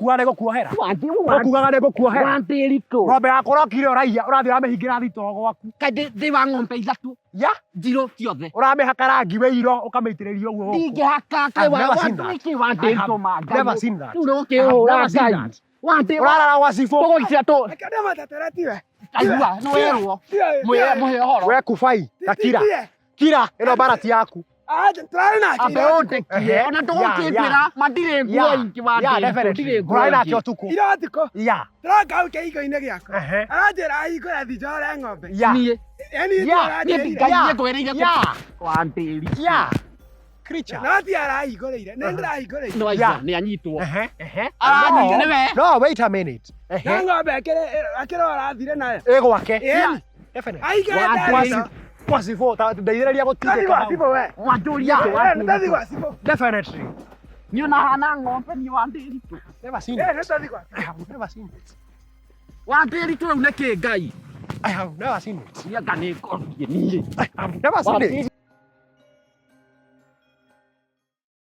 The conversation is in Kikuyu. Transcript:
Ũkuaga nĩ gũkuohera. Ũkuaga nĩ gũkuohera. Wandĩritũ. Ng'ombe yakwa ũrokire ũraiya, ũrathiĩ ũramĩhingĩra thitoo gwaku. Kaĩ ndĩ wa ng'ombe ithatũ Ya, njirũ ciothe. Ũramĩhaka rangi wĩ iro, ũkamĩitĩrĩria ũguo gũkũ. Ndingĩhaka kaĩ I've never seen that. nĩkĩ I wandĩritũ have ma Ngai. never seen that. Rĩu nĩ I have gũkĩhũra never seen Ngai. that. Wandĩ Ũrarara gwa cibũ. tũgũikia tũ Akĩenda matatara tiwe. Aigua nĩ werwo. Tiwe. Mwĩre mũhe ũhoro. We kubai, ta kira. Tiwe. Kira, ĩno mbara ti yaku. Ah, tũrarĩ nake Ambe ira ũtukũ. ũndekie. Ehe. Ona Yeah, ndũgũkĩnjĩra yeah. ma ndirĩ nguo Yeah, ingĩ yeah, wandĩritũ definitely. ndirĩ nguo Mũrarĩ nake ingĩ. ũtukũ. Ira ũtukũ. Yeah. Tũroka hau kĩhingo-inĩ gĩakwa. Ehe. Aranjĩra ahingũre thinjore ng'ombe. Yeah. Niĩ Yaani Yeah. ithuĩ niĩ aranjĩrire. Ngai Yeah. niĩ ngwĩrĩire kũ- Yeah. Wandĩritũ. Yeah. Creature. No ti arahingũrĩire. Nĩ ndĩrahingũrĩire. Nĩ waigua Yeah. nĩ anyitwo. Ehe, ehe. Aranyita No, nĩwe. No, wait a minute. Na Ehe. ng'ombe akĩrĩ akĩrĩ ũrathire nayo. Ĩ gwake. Ĩni. Definitely. Ahingũrĩte Wa- thitoo. Kwa cibũ, ta ndeithĩrĩria Tathi gũtindĩka gwa hau. cibũ we. Wanjũria atĩ Eh, nĩ tathi wandĩritũ. gwa cibũ. Definitely. Niĩ ona hana ng'ombe niĩ wandĩritũ. Never seen Eh, it. nĩ tathi gwa I have never seen it. Wandĩritũ rĩu nĩkĩ Ngai? I have never seen it. Niĩ anga nĩ ngothiĩ niĩ. I have never seen it.